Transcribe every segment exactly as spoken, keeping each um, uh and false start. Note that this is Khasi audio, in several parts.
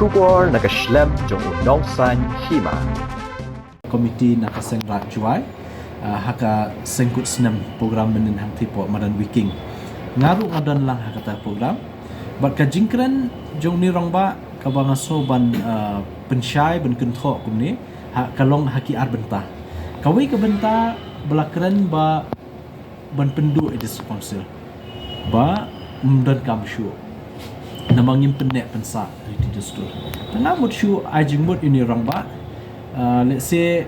Khubor na ka shlem jong u nongsaiñ hima. Komiti na ka Seng Raij Jowai, ah, ha ka seng kut snem program mynnin hangtei hapoh madan Wiking. Nga ruh nga don lang ha kata program. Bad ka jingkren jong une u rangbah kaba nga sngew ban, ah, pynshai ban kynthoh kumne, ha ka long ha ki ar bynta. Kawei ka bynta ba la kren ba ban pynduh ïa District Council ba ym donkam shuh. Namar ngim pynneh pynsah riti dustur. Te nga mut shuh ai jingmut ïa une u rangbah. Ah, let's say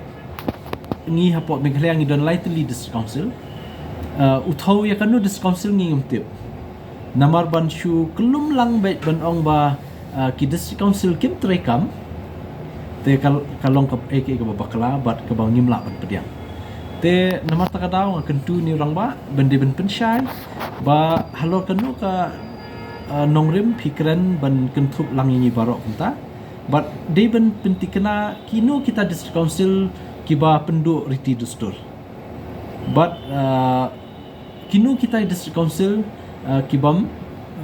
ngi hapoh Meghalaya ngi don lai tylli District Council. Ah, u thew ïa kano District Council ngi ngim tip. Namar ban shu kyllum lang beit ban ong ba, ah, ki District Council kim treikam. Te ka, ka long ka, eh, ka, kaba bakla bad kaba ngim lah ban pdiang. Te namar kata ka daw nga kyntu ïa une u rangbah ban dei ban pynshai ba halor kano ka, ah, nongrim phi kren ban kynthup lang ïa ngi baroh kumta. Bad dei ban pyntikna kino kita District Council kiba pynduh riti dustur. Bad, ah, kino kita District Council, ah, kibym,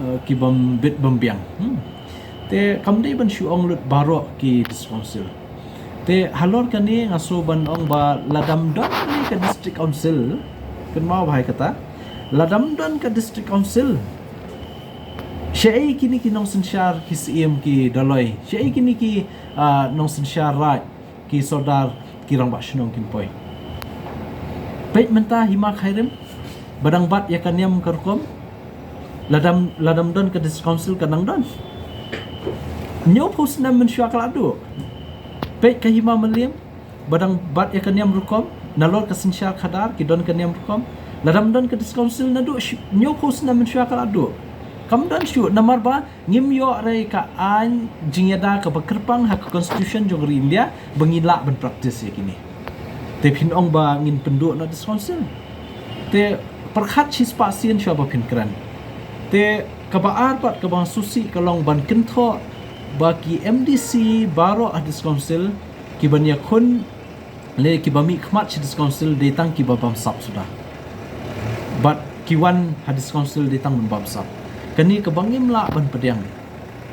ah, kibym bit bym biang. Hmm. Te kam dei ban shu ong lut baroh ki District Council. Te halor kane nga sngew ban ong ba lada ym don kane ka District Council, kynmaw bha ïa kata, lada ym don ka District Council, shaei kine ki nongsynshar ki Syiem ki Doloi, shaei kine ki, ah, nongsynshar raij, ki sordar, ki rangbah shnong kin poi. Peit mynta hima Khyrim, ba dang bat ïa ka niam ka rukom, lada ym, lada ym don ka District Council kan nang don. Hynñiewphew snem mynshuwa ka la duh. Peit ka hima Mylliem, ba dang bat ïa ka niam rukom, nalor ka synshar khadar ki don ka niam rukom. Lada ym don ka District Council naduh shi-, hynñiewphew snem mynshuwa ka la duh. Kam don shuh, namar ba ngim ïoh re ka aiñ jingïada kaba kyrpang ha ka Constitution jong ka ri India ba ngin lah ban practice ïa kine. Te phin ong ba ngin pynduh noh District Council. Te pyrkhat shispah sien shuwa ba phin kren. Te kaba ar pat kaba nga sngewsih ka long ban kynthoh ba ki M D C baroh ha District Council kiban ïakhun, lane kiba mih khmat sha District Council dei tang kiba bamsap suda. Bad ki wan ha District Council dei tang ban bamsap. Kane kaba ngim lah ban pdiang.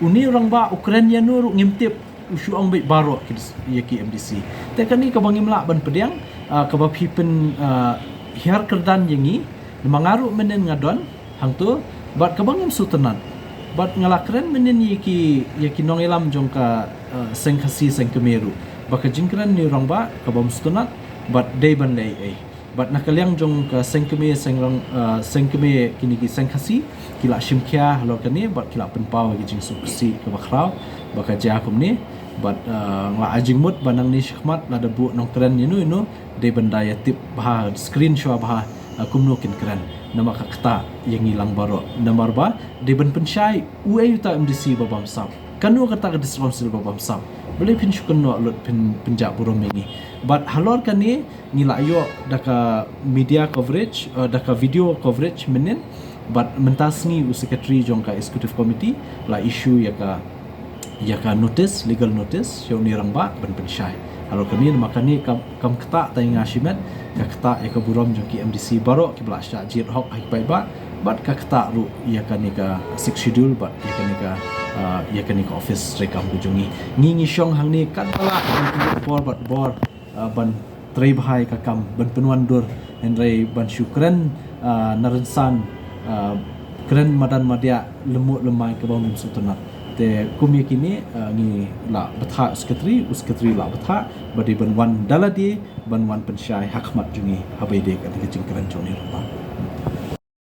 Une u rangbah u kren ïano ruh ngim tip, u shu ong beit baroh ki dis-, ïa ki M D C. Te kane kaba ngim lah ban pdiang, ah, kaba phi pyn, ah, hiar kyrdan ïa ngi, namar nga ruh mynnin nga don hangto, bad kaba ngim sngewtynnat. Bad nga la kren mynnin ïa ki, ïa ki nongïalam jong ka, eh, Seng Khasi Seng Kmie ruh ba ka jingkren une u rangbah kaba ym sngewtynnat, bad dei ban leh ei. Bad na ka liang jong ka Seng Kmie Seng Rang, eh, Seng Kmie kine ki Seng Khasi ki la shim khia halor kane bad ki la pynpaw ïa ki jingsngewsih kaba khraw ba ka jia kumne. Bad, eh, nga la ai jingmut ba nangne shakhmat lada buh nongkren ïano ïano, dei ban da ïa tip bha, screen shuwa bha, ah, kumno kin kren. Namar ka ktah ïa ngi lang baroh. Namar ba dei ban pynshai uei uta M D C ba bamsap. Kano kata ka District Council ba bamsap. Balei phin shu kynnoh lut, phin pynjah burom ïa ngi. Bad halor kane ngi la ïoh da ka media coverage, eh, da ka video coverage mynnin. Bad mynta sngi u secretary jong ka executive committee la issue ïa ka, ïa ka notice, legal notice sha une u rangbah ban pynshai. Halor kane, namar kane kam, kam ktah tang ïa nga shimet, ka ktah ïa ka burom jong ki M D C baroh kiba la shah jied hok ha ki paidbah, bad ka ktah ruh ïa kane ka Sixth Schedule bad ïa kane ka, ah, ïa kane ka office treikam ka jong ngi. Ngi ngi shong hangne katba lah, ngi por bad bor, ah, ban trei bha ïa ka kam, ban pynwandur, hynrei ban shu kren, ah, na rynsan, ah, kren madan madiah, lymmuh lymmai kaba ngim sngewtynnat. Te kum ïa kine, ah, ngi la bthah u secretary, u secretary la bthah ba dei ban wan da lade, ban wan pynshai ha khmat jong ngi haba ïadei bad ka jingkren jong une u rangbah.